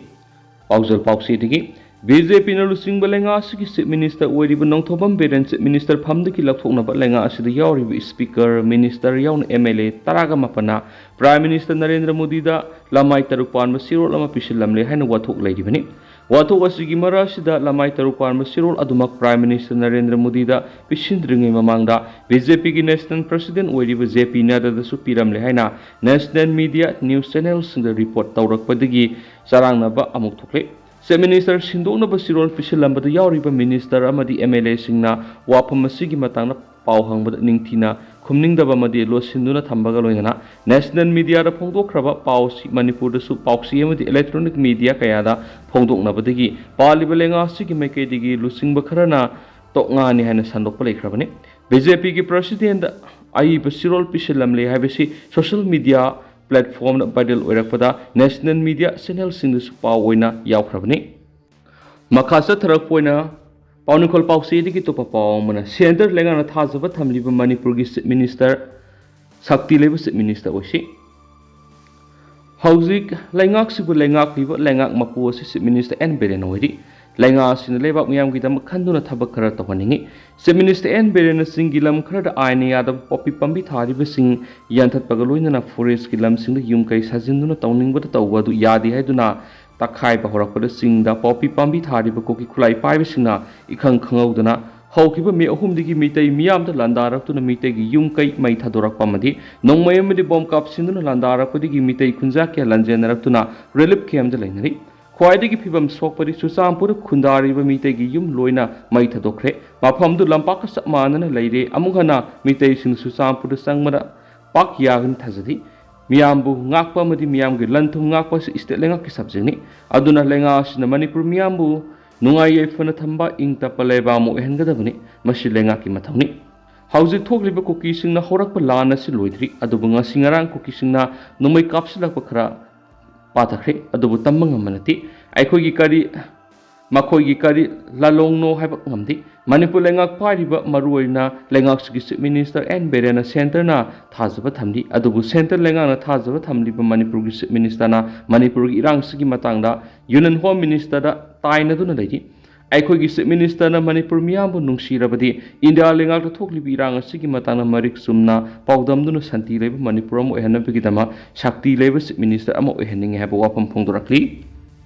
ꯄꯥꯎꯖꯦꯜ ꯄꯥꯎꯆꯦꯗꯒꯤ, ꯕꯤ ꯖꯦ ꯄꯤꯅ ꯂꯨꯆꯤꯡꯕ ꯂꯩꯉꯥꯛ ꯑꯁꯤꯒꯤ Chief Minister ꯑꯣꯏꯔꯤꯕ ꯅꯣꯡꯊꯣꯝꯕꯝ ꯕꯤꯔꯦꯟ Chief Minister ꯐꯝꯗꯒꯤ ꯂꯧꯊꯣꯛꯅꯕ ꯂꯩꯉꯥꯛ ꯑꯁꯤꯗ ꯌꯥꯎꯔꯤꯕ Speaker, Minister ꯌꯥꯎꯅ M L A ꯇꯔꯥꯒ ꯃꯥꯄꯟꯅ Prime Minister ꯅꯔꯦꯟꯗ꯭ꯔ ꯃꯣꯗꯤꯗ ꯂꯃꯥꯏ ꯇꯔꯨꯛ ꯄꯥꯟꯕ ꯆꯦꯔꯣꯜ ꯑꯃ ꯄꯤꯁꯤꯜꯂꯝꯂꯦ ꯍꯥꯏꯅ ꯋꯥꯊꯣꯛ ꯂꯩꯔꯤꯕꯅꯤ꯫ ꯋꯥꯊꯣꯛ ꯑꯁꯤꯒꯤ ꯃꯔꯛ ꯑꯁꯤꯗ ꯂꯃꯥꯏ ꯇꯔꯨꯛ ꯄꯥꯟꯕ ꯆꯦꯔꯣꯜ ꯑꯗꯨꯃꯛ Prime Minister ꯅꯔꯦꯟꯗ꯭ꯔ ꯃꯣꯗꯤꯗ ꯄꯤꯁꯤꯟꯗ꯭ꯔꯤꯉꯩ ꯃꯃꯥꯡꯗ ꯕꯤ ꯖꯦ ꯄꯤꯒꯤ National President ꯑꯣꯏꯔꯤꯕ ꯖꯦ ꯄꯤ ꯅꯥꯗꯥꯗꯁꯨ ꯄꯤꯔꯝꯂꯦ ꯍꯥꯏꯅ National Media News Channelꯁꯤꯡꯗ report ꯇꯧꯔꯛꯄꯗꯒꯤ ꯆꯔꯥꯡꯅꯕ ꯑꯃꯨꯛ ꯊꯣꯛꯂꯦ꯫ Chief Minister ꯁꯤꯟꯗꯣꯛꯅꯕ ꯆꯦꯔꯣꯜ ꯄꯤꯁꯤꯜꯂꯝꯕꯗ ꯌꯥꯎꯔꯤꯕ Minister ꯑꯃꯗꯤ M L Aꯁꯤꯡꯅ ꯋꯥꯐꯝ ꯑꯁꯤꯒꯤ ꯃꯇꯥꯡꯗ ꯄꯥꯎ ꯍꯪꯕꯗ ꯅꯤꯡꯊꯤꯅ ꯈꯨꯝꯅꯤꯡꯗꯕ ꯑꯃꯗꯤ ꯂꯣꯠꯁꯤꯟꯗꯨꯅ ꯊꯝꯕꯒ ꯂꯣꯏꯅꯅ National Mediaꯗ ꯐꯣꯡꯗꯣꯛꯈ꯭ꯔꯕ ꯄꯥꯎ ꯑꯁꯤ ꯃꯅꯤꯄꯨꯔꯗꯁꯨ ꯄꯥꯎꯆꯦ ꯑꯃꯗꯤ electronic media ꯀꯌꯥꯗ ꯐꯣꯡꯗꯣꯛꯅꯕꯗꯒꯤ ꯄꯥꯜꯂꯤꯕ ꯂꯩꯉꯥꯛ ꯑꯁꯤꯒꯤ ꯃꯥꯏꯀꯩꯗꯒꯤ ꯂꯨꯆꯤꯡꯕ ꯈꯔꯅ ꯇꯣꯛꯉꯥꯅꯤ ꯍꯥꯏꯅ ꯁꯟꯗꯣꯛꯄ ꯂꯩꯈ꯭ꯔꯕꯅꯤ꯫ ꯕꯤ ꯖꯦ ꯄꯤꯒꯤ President ꯑꯏꯕ ꯆꯦꯔꯣꯜ ꯄꯤꯁꯤꯜꯂꯝꯂꯦ ꯍꯥꯏꯕꯁꯤ social media platformꯗ viral ꯑꯣꯏꯔꯛꯄꯗ National Media Channelꯁꯤꯡꯗꯁꯨ ꯄꯥꯎ ꯑꯣꯏꯅ ꯌꯥꯎꯈ꯭ꯔꯕꯅꯤ꯫ ꯃꯈꯥ ꯆꯠꯊꯔꯛꯄ ꯑꯣꯏꯅ ꯄꯥꯎꯅꯤꯡꯈꯣꯜ ꯄꯥꯎꯆꯦꯗꯒꯤ ꯑꯇꯣꯞꯄ ꯄꯥꯎ ꯑꯃꯅ, ꯁꯦꯟꯇꯔ ꯂꯩꯉꯥꯛꯅ ꯊꯥꯖꯕ ꯊꯝꯂꯤꯕ ꯃꯅꯤꯄꯨꯔꯒꯤ Chief Minister ꯁꯛꯇꯤ ꯂꯩꯕ Chief Minister ꯑꯣꯏꯁꯤ꯫ ꯍꯧꯖꯤꯛ ꯂꯩꯉꯥꯛꯁꯤꯕꯨ ꯂꯩꯉꯥꯛꯂꯤꯕ ꯂꯩꯉꯥꯛ ꯃꯄꯨ ꯑꯁꯤ Chief Minister ꯑꯦꯟ ꯕꯤꯔꯦꯟ ꯑꯣꯏꯔꯤ꯫ ꯂꯩꯉꯥꯛ ꯑꯁꯤꯅ ꯂꯩꯕꯥꯛ ꯃꯤꯌꯥꯝꯒꯤꯗꯃꯛ ꯈꯟꯗꯨꯅ ꯊꯕꯛ ꯈꯔ ꯇꯧꯍꯟꯅꯤꯡꯏ꯫ Chief Minister ꯑꯦꯟ ꯕꯤꯔꯦꯟꯅ ꯆꯤꯡꯒꯤ ꯂꯝ ꯈꯔꯗ ꯑꯥꯏꯟꯅ ꯌꯥꯗꯕ ꯄꯣꯄꯤ ꯄꯥꯝꯕꯤ ꯊꯥꯔꯤꯕꯁꯤꯡ ꯌꯥꯟꯊꯠꯄꯒ ꯂꯣꯏꯅꯅ forestꯀꯤ ꯂꯝꯁꯤꯡꯗ ꯌꯨꯝ ꯀꯩ ꯁꯥꯖꯤꯟꯗꯨꯅ ꯇꯧꯅꯤꯡꯕꯗ ꯇꯧꯕ ꯑꯗꯨ ꯌꯥꯗꯦ ꯍꯥꯏꯗꯨꯅ ꯇꯛꯈꯥꯏꯕ ꯍꯧꯔꯛꯄꯗ ꯆꯤꯡꯗ ꯄꯣꯄꯤ ꯄꯥꯝꯕꯤ ꯊꯥꯔꯤꯕ ꯀꯨꯀꯤ ꯈꯨꯠꯂꯥꯏ ꯄꯥꯏꯕꯁꯤꯡꯅ ꯏꯈꯪ ꯈꯪꯍꯧꯗꯅ ꯍꯧꯈꯤꯕ ꯃꯦ ꯑꯍꯨꯝꯗꯒꯤ ꯃꯤꯇꯩ ꯃꯤꯌꯥꯝꯗ ꯂꯥꯟꯗꯥꯔꯛꯇꯨꯅ ꯃꯤꯇꯩꯒꯤ ꯌꯨꯝ ꯀꯩ ꯃꯩ ꯊꯥꯗꯣꯔꯛꯄ ꯑꯃꯗꯤ ꯅꯣꯡꯃꯩ ꯑꯃꯗꯤ ꯕꯣꯝ ꯀꯥꯞꯁꯤꯟꯗꯨꯅ ꯂꯥꯟꯗꯥꯔꯛꯄꯗꯒꯤ ꯃꯤꯇꯩ ꯈꯨꯟꯖꯥ ꯀꯌꯥ ꯂꯥꯟꯖꯦꯟꯅꯔꯛꯇꯨꯅ ꯔꯤꯂꯤꯐ ꯀꯦꯝꯗ ꯂꯩꯅꯔꯤ꯫ ꯈ꯭ꯋꯥꯏꯗꯒꯤ ꯐꯤꯕꯝ ꯁꯣꯛꯄꯗꯤ ꯆꯨꯔꯆꯥꯟꯄꯨꯔꯗ ꯈꯨꯟꯗꯥꯔꯤꯕ ꯃꯤꯇꯩꯒꯤ ꯌꯨꯝ ꯂꯣꯏꯅ ꯃꯩ ꯊꯥꯗꯣꯛꯈ꯭ꯔꯦ꯫ ꯃꯐꯝꯗꯨ ꯂꯝꯄꯥꯛꯀ ꯆꯞ ꯃꯥꯟꯅꯅ ꯂꯩꯔꯦ꯫ ꯑꯃꯨꯛ ꯍꯟꯅ ꯃꯤꯇꯩꯁꯤꯡ ꯆꯨꯔꯆꯥꯟꯄꯨꯔꯗ ꯆꯪꯕꯗ ꯄꯥꯛ ꯌꯥꯒꯅꯤ ꯊꯥꯖꯗꯦ꯫ ꯃꯤꯌꯥꯝꯕꯨ ꯉꯥꯛꯄ ꯑꯃꯗꯤ ꯃꯤꯌꯥꯝꯒꯤ ꯂꯟ ꯊꯨꯝ ꯉꯥꯛꯄ ꯑꯁꯤ ꯁ꯭ꯇꯦꯠ ꯂꯩꯉꯥꯛꯀꯤ ꯁꯕꯖꯦꯛꯅꯤ꯫ ꯑꯗꯨꯅ ꯂꯩꯉꯥꯛ ꯑꯁꯤꯅ ꯃꯅꯤꯄꯨꯔ ꯃꯤꯌꯥꯝꯕꯨ ꯅꯨꯡꯉꯥꯏ ꯌꯥꯏꯐꯅ ꯊꯝꯕ, ꯏꯪ ꯇꯞꯄ ꯂꯩꯕꯥꯛ ꯑꯃ ꯑꯣꯏꯍꯟꯒꯗꯕꯅꯤ꯫ ꯃꯁꯤ ꯂꯩꯉꯥꯛꯀꯤ ꯃꯊꯧꯅꯤ꯫ ꯍꯧꯖꯤꯛ ꯊꯣꯛꯂꯤꯕ ꯀꯨꯀꯤꯁꯤꯡꯅ ꯍꯧꯔꯛꯄ ꯂꯥꯟ ꯑꯁꯤ ꯂꯣꯏꯗ꯭ꯔꯤ, ꯑꯗꯨꯕꯨ ꯉꯁꯤ ꯉꯔꯥꯡ ꯀꯨꯀꯤꯁꯤꯡꯅ ꯅꯣꯡꯃꯩ ꯀꯥꯞꯁꯤꯜꯂꯛꯄ ꯈꯔ ꯄꯥꯊꯈ꯭ꯔꯦ, ꯑꯗꯨꯕꯨ ꯇꯝꯕ ꯉꯝꯕ ꯅꯠꯇꯦ꯫ ꯑꯩꯈꯣꯏꯒꯤ ꯀꯔꯤ, ꯃꯈꯣꯏꯒꯤ ꯀꯔꯤ ꯂꯥꯂꯣꯡꯅꯣ ꯍꯥꯏꯕ ꯉꯝꯗꯦ꯫ ꯃꯅꯤꯄꯨꯔ ꯂꯩꯉꯥꯛ ꯄꯥꯏꯔꯤꯕ, ꯃꯔꯨꯑꯣꯏꯅ ꯂꯩꯉꯥꯛꯁꯤꯒꯤ ꯆꯤꯐ ꯃꯤꯅꯤꯁꯇꯔ ꯑꯦꯟ ꯕꯤꯔꯦꯟꯅ ꯁꯦꯟꯇꯔꯅ ꯊꯥꯖꯕ ꯊꯝꯂꯤ, ꯑꯗꯨꯕꯨ ꯁꯦꯟꯇꯔ ꯂꯩꯉꯥꯛꯅ ꯊꯥꯖꯕ ꯊꯝꯂꯤꯕ ꯃꯅꯤꯄꯨꯔꯒꯤ ꯆꯤꯐ ꯃꯤꯅꯤꯁꯇꯔꯅ ꯃꯅꯤꯄꯨꯔꯒꯤ ꯏꯔꯥꯡꯁꯤꯒꯤ ꯃꯇꯥꯡꯗ ꯌꯨꯅꯤꯌꯟ ꯍꯣꯝ ꯃꯤꯅꯤꯁꯇꯔꯗ ꯇꯥꯏꯅꯗꯨꯅ ꯂꯩꯔꯤ꯫ ꯑꯩꯈꯣꯏꯒꯤ ꯆꯤꯐ ꯃꯤꯅꯤꯁꯇꯔꯅ ꯃꯅꯤꯄꯨꯔ ꯃꯤꯌꯥꯝꯕꯨ ꯅꯨꯡꯁꯤꯔꯕꯗꯤ ꯏꯟꯗꯤꯌꯥ ꯂꯩꯉꯥꯛꯇ ꯊꯣꯛꯂꯤꯕ ꯏꯔꯥꯡ ꯑꯁꯤꯒꯤ ꯃꯇꯥꯡꯗ ꯃꯔꯤꯛ ꯆꯨꯝꯅ ꯄꯥꯎꯗꯝꯗꯨꯅ ꯁꯥꯟꯇꯤ ꯂꯩꯕ ꯃꯅꯤꯄꯨꯔ ꯑꯃ ꯑꯣꯏꯍꯟꯅꯕꯒꯤꯗꯃꯛ ꯁꯛꯇꯤ ꯂꯩꯕ ꯆꯤꯐ ꯃꯤꯅꯤꯁꯇꯔ ꯑꯃ ꯑꯣꯏꯍꯟꯅꯤꯡꯉꯤ ꯍꯥꯏꯕ ꯋꯥꯐꯝ ꯐꯣꯡꯗꯣꯔꯛꯂꯤ꯫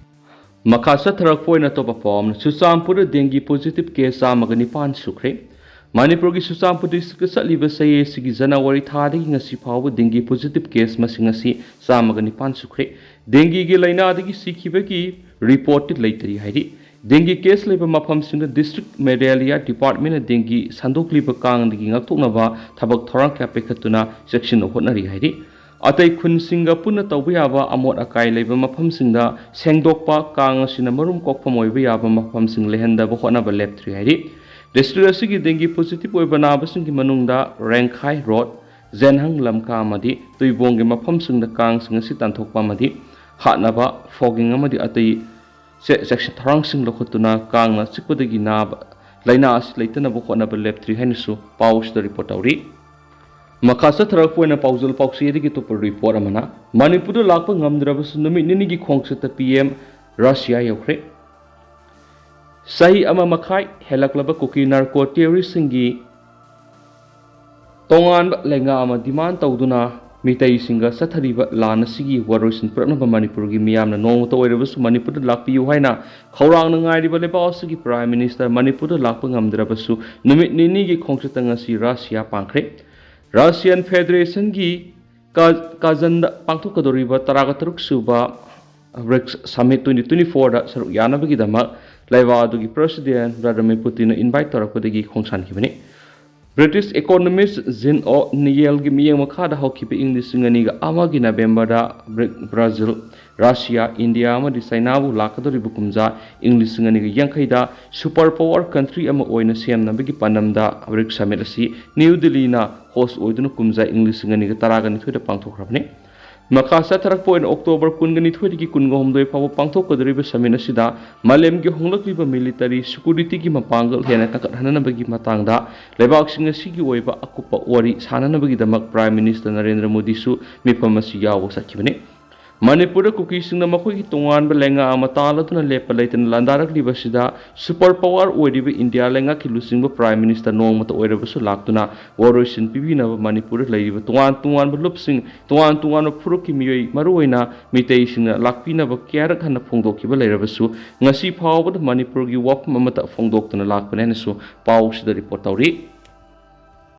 ꯃꯈꯥ ꯆꯠꯊꯔꯛꯄ ꯑꯣꯏꯅ ꯑꯇꯣꯞꯄ ꯄꯥꯎ ꯑꯃꯅ, ꯆꯨꯔꯆꯥꯟꯄꯨꯔꯗ ꯗꯦꯡꯒꯤ ꯄꯣꯖꯤꯇꯤꯚ ꯀꯦꯁ ꯆꯥꯝꯃꯒ ꯅꯤꯄꯥꯟ ꯁꯨꯈ꯭ꯔꯦ꯫ ꯃꯅꯤꯄꯨꯔꯒꯤ ꯆꯨꯔꯆꯥꯟꯄꯨꯔ ꯗꯤꯁꯇ꯭ꯔꯤꯛꯇ ꯆꯠꯂꯤꯕ ꯆꯍꯤ ꯑꯁꯤꯒꯤ ꯖꯅꯋꯥꯔꯤ ꯊꯥꯗꯒꯤ ꯉꯁꯤ ꯐꯥꯎꯕ ꯗꯦꯡꯒꯤ ꯄꯣꯖꯤꯇꯤꯚ ꯀꯦꯁ ꯃꯁꯤꯡ ꯑꯁꯤ ꯆꯥꯝꯃꯒ ꯅꯤꯄꯥꯟ ꯁꯨꯈ꯭ꯔꯦ꯫ ꯗꯦꯡꯒꯤꯒꯤ ꯂꯥꯏꯅꯥꯗꯒꯤ ꯁꯤꯈꯤꯕꯒꯤ ꯔꯤꯄꯣꯔꯠꯇꯤ ꯂꯩꯇ꯭ꯔꯤ ꯍꯥꯏꯔꯤ꯫ ꯗꯦꯡꯒꯤ ꯀꯦꯁ ꯂꯩꯕ ꯃꯐꯝꯁꯤꯡꯗ ꯗꯤꯁꯇ꯭ꯔꯤꯛ ꯃꯦꯂꯦꯔꯤꯌꯥ ꯗꯤꯄꯥꯔꯠꯃꯦꯟꯅ ꯗꯦꯡꯒꯤ ꯁꯟꯗꯣꯛꯂꯤꯕ ꯀꯥꯡꯗꯒꯤ ꯉꯥꯛꯊꯣꯛꯅꯕ ꯊꯕꯛ ꯊꯧꯔꯥꯡ ꯀꯌꯥ ꯄꯥꯏꯈꯠꯇꯨꯅ ꯆꯦꯛꯁꯤꯟꯅ ꯍꯣꯠꯅꯔꯤ ꯍꯥꯏꯔꯤ꯫ ꯑꯇꯩ ꯈꯨꯟꯁꯤꯡꯒ ꯄꯨꯟꯅ ꯇꯧꯕ ꯌꯥꯕ ꯑꯃꯣꯠ ꯑꯀꯥꯏ ꯂꯩꯕ ꯃꯐꯝꯁꯤꯡꯗ ꯁꯦꯡꯗꯣꯛꯄ, ꯀꯥꯡ ꯑꯁꯤꯅ ꯃꯔꯨꯝ ꯀꯣꯛꯐꯝ ꯑꯣꯏꯕ ꯌꯥꯕ ꯃꯐꯝꯁꯤꯡ ꯂꯩꯍꯟꯗꯕ ꯍꯣꯠꯅꯕ ꯂꯦꯞꯇ꯭ꯔꯤ ꯍꯥꯏꯔꯤ꯫ ꯗꯤꯁꯇ꯭ꯔꯤꯛ ꯑꯁꯤꯒꯤ ꯗꯦꯡꯒꯤ ꯄꯣꯖꯤꯇꯤꯚ ꯑꯣꯏꯕ ꯅꯥꯕꯁꯤꯡꯒꯤ ꯃꯅꯨꯡꯗ ꯔꯦꯡꯈꯥꯏ ꯔꯣꯗ, ꯖꯦꯟꯍꯪ ꯂꯝꯀꯥ ꯑꯃꯗꯤ ꯇꯨꯏꯕꯣꯡꯒꯤ ꯃꯐꯝꯁꯤꯡꯗ ꯀꯥꯡꯁꯤꯡ ꯑꯁꯤ ꯇꯥꯟꯊꯣꯛꯄ ꯑꯃꯗꯤ ꯍꯥꯠꯅꯕ, ꯐꯣꯒꯤꯡ ꯑꯃꯗꯤ ꯑꯇꯩ ꯆꯦ-, ꯆꯦꯛꯁꯤꯟ ꯊꯧꯔꯥꯡꯁꯤꯡ ꯂꯧꯈꯠꯇꯨꯅ ꯀꯥꯡꯅ ꯆꯤꯛꯄꯗꯒꯤ ꯅꯥꯕ ꯂꯥꯏꯅꯥ ꯑꯁꯤ ꯂꯩꯇꯅꯕ ꯍꯣꯠꯅꯕ ꯂꯦꯞꯇ꯭ꯔꯤ ꯍꯥꯏꯅꯁꯨ ꯄꯥꯎꯁꯤꯗ ꯔꯤꯄꯣꯔꯠ ꯇꯧꯔꯤ꯫ ꯃꯈꯥ ꯆꯠꯊꯔꯛꯄ ꯑꯣꯏꯅ ꯄꯥꯎꯖꯦꯜ ꯄꯥꯎꯆꯦꯗꯒꯤ ꯑꯇꯣꯞꯄ ꯔꯤꯄꯣꯔꯠ ꯑꯃꯅ, ꯃꯅꯤꯄꯨꯔꯗ ꯂꯥꯛꯄ ꯉꯝꯗ꯭ꯔꯕꯁꯨ ꯅꯨꯃꯤꯠ ꯅꯤꯅꯤꯒꯤ ꯈꯣꯡꯆꯠꯇ ꯄꯤ ꯑꯦꯝ ꯔꯁꯤꯌꯥ ꯌꯧꯈ꯭ꯔꯦ꯫ ꯆꯍꯤ ꯑꯃ ꯃꯈꯥꯏ ꯍꯦꯜꯂꯛꯂꯕ ꯀꯨꯀꯤ ꯅꯥꯔꯀꯣ ꯇꯦꯔꯣꯔꯤꯁꯁꯤꯡꯒꯤ ꯇꯣꯉꯥꯟꯕ ꯂꯩꯉꯥꯛ ꯑꯃ ꯗꯤꯃꯥꯟ ꯇꯧꯗꯨꯅ ꯃꯤꯇꯩꯁꯤꯡꯒ ꯆꯠꯊꯔꯤꯕ ꯂꯥꯟ ꯑꯁꯤꯒꯤ ꯋꯥꯔꯣꯏꯁꯤꯟ ꯄꯨꯔꯛꯅꯕ ꯃꯅꯤꯄꯨꯔꯒꯤ ꯃꯤꯌꯥꯝꯅ ꯅꯣꯡꯃꯇ ꯑꯣꯏꯔꯕꯁꯨ ꯃꯅꯤꯄꯨꯔꯗ ꯂꯥꯛꯄꯤꯌꯨ ꯍꯥꯏꯅ ꯈꯧꯔꯥꯡꯅ ꯉꯥꯏꯔꯤꯕ ꯂꯩꯕꯥꯛ ꯑꯁꯤꯒꯤ Prime Minister ꯃꯅꯤꯄꯨꯔꯗ ꯂꯥꯛꯄ ꯉꯝꯗ꯭ꯔꯕꯁꯨ ꯅꯨꯃꯤꯠ ꯅꯤꯅꯤꯒꯤ ꯈꯣꯡꯆꯠꯇ ꯉꯁꯤ ꯔꯁꯤꯌꯥ ꯄꯥꯡꯈ꯭ꯔꯦ꯫ Russian Federationꯒꯤ ꯀꯥ-, ꯀꯥꯖꯟꯗ ꯄꯥꯡꯊꯣꯛꯀꯗꯧꯔꯤꯕ ꯇꯔꯥꯒ ꯇꯔꯨꯛ ꯁꯨꯕ BRICS Summit twenty twenty-fourꯗ ꯁꯔꯨꯛ ꯌꯥꯅꯕꯒꯤꯗꯃꯛ ꯂꯩꯕꯥꯛ ꯑꯗꯨꯒꯤ President Vladimir Putinꯅ invite ꯇꯧꯔꯛꯄꯗꯒꯤ ꯈꯣꯡꯁꯥꯟꯈꯤꯕꯅꯤ꯫ British economist Jean O'Neillꯒꯤ ꯃꯤꯠꯌꯦꯡ ꯃꯈꯥꯗ ꯍꯧꯈꯤꯕ ꯏꯪ ꯂꯤꯁꯤꯡ ꯑꯅꯤꯒ ꯑꯃꯒꯤ Novemberꯗ ꯕ꯭ꯔꯤ-, ꯕ꯭ꯔꯥꯖꯤꯜ, ꯔꯁꯤꯌꯥ, ꯏꯟꯗꯤꯌꯥ ꯑꯃꯗꯤ ꯆꯥꯏꯅꯥꯕꯨ ꯂꯥꯛꯀꯗꯧꯔꯤꯕ ꯀꯨꯝꯖꯥ ꯏꯪ ꯂꯤꯁꯤꯡ ꯑꯅꯤꯒ ꯌꯥꯡꯈꯩꯗ super power country ꯑꯃ ꯑꯣꯏꯅ ꯁꯦꯝꯅꯕꯒꯤ ꯄꯥꯟꯗꯝꯗ BRICS Summit ꯑꯁꯤ ꯅ꯭ꯌꯨ ꯗꯤꯜꯂꯤꯅ host ꯑꯣꯏꯗꯨꯅ ꯀꯨꯝꯖꯥ ꯏꯪ ꯂꯤꯁꯤꯡ ꯑꯅꯤꯒ ꯇꯔꯥꯒ ꯅꯤꯊꯣꯏꯗ ꯄꯥꯡꯊꯣꯛꯈ꯭ꯔꯕꯅꯤ꯫ ꯃꯈꯥ ꯆꯠꯊꯔꯛꯄ ꯑꯣꯏꯅ October ꯀꯨꯟꯒ ꯅꯤꯊꯣꯏꯗꯒꯤ ꯀꯨꯟꯒ ꯍꯨꯝꯗꯣꯏ ꯐꯥꯎꯕ ꯄꯥꯡꯊꯣꯛꯀꯗꯧꯔꯤꯕ summit ꯑꯁꯤꯗ ꯃꯥꯂꯦꯝꯒꯤ ꯍꯣꯡꯂꯛꯂꯤꯕ military securityꯒꯤ ꯃꯄꯥꯡꯒꯜ ꯍꯦꯟꯅ ꯀꯟꯈꯠꯍꯟꯅꯕꯒꯤ ꯃꯇꯥꯡꯗ ꯂꯩꯕꯥꯛꯁꯤꯡ ꯑꯁꯤꯒꯤ ꯑꯣꯏꯕ ꯑꯀꯨꯞꯄ ꯋꯥꯔꯤ ꯁꯥꯅꯅꯕꯒꯤꯗꯃꯛ Prime Minister ꯅꯔꯦꯟꯗ꯭ꯔ ꯃꯣꯗꯤꯁꯨ ꯃꯤꯐꯝ ꯑꯁꯤ ꯌꯥꯎꯕ ꯆꯠꯈꯤꯕꯅꯤ꯫ ꯃꯅꯤꯄꯨꯔꯗ ꯀꯨꯀꯤꯁꯤꯡꯅ ꯃꯈꯣꯏꯒꯤ ꯇꯣꯉꯥꯟꯕ ꯂꯩꯉꯥꯛ ꯑꯃ ꯇꯥꯜꯂꯗꯨꯅ ꯂꯦꯞꯄ ꯂꯩꯇꯅ ꯂꯥꯟꯗꯥꯔꯛꯂꯤꯕ ꯑꯁꯤꯗ super power ꯑꯣꯏꯔꯤꯕ ꯏꯟꯗꯤꯌꯥ ꯂꯩꯉꯥꯛꯀꯤ ꯂꯨꯆꯤꯡꯕ Prime Minister ꯅꯣꯡꯃꯇ ꯑꯣꯏꯔꯕꯁꯨ ꯂꯥꯛꯇꯨꯅ ꯋꯥꯔꯣꯏꯁꯤꯟ ꯄꯤꯕꯤꯅꯕ ꯃꯅꯤꯄꯨꯔꯗ ꯂꯩꯔꯤꯕ ꯇꯣꯉꯥꯟ ꯇꯣꯉꯥꯟꯕ ꯂꯨꯞꯁꯤꯡ, ꯇꯣꯉꯥꯟ ꯇꯣꯉꯥꯟꯕ ꯐꯨꯔꯨꯞꯀꯤ ꯃꯤꯑꯣꯏ, ꯃꯔꯨꯑꯣꯏꯅ ꯃꯤꯇꯩꯁꯤꯡꯅ ꯂꯥꯛꯄꯤꯅꯕ ꯀꯌꯥꯔꯛ ꯍꯟꯅ ꯐꯣꯡꯗꯣꯛꯈꯤꯕ ꯂꯩꯔꯕꯁꯨ, ꯉꯁꯤ ꯐꯥꯎꯕꯗ ꯃꯅꯤꯄꯨꯔꯒꯤ ꯋꯥꯐꯝ ꯑꯃꯠꯇ ꯐꯣꯡꯗꯣꯛꯇꯅ ꯂꯥꯛꯄꯅꯤ ꯍꯥꯏꯅꯁꯨ ꯄꯥꯎꯁꯤꯗ report ꯇꯧꯔꯤ꯫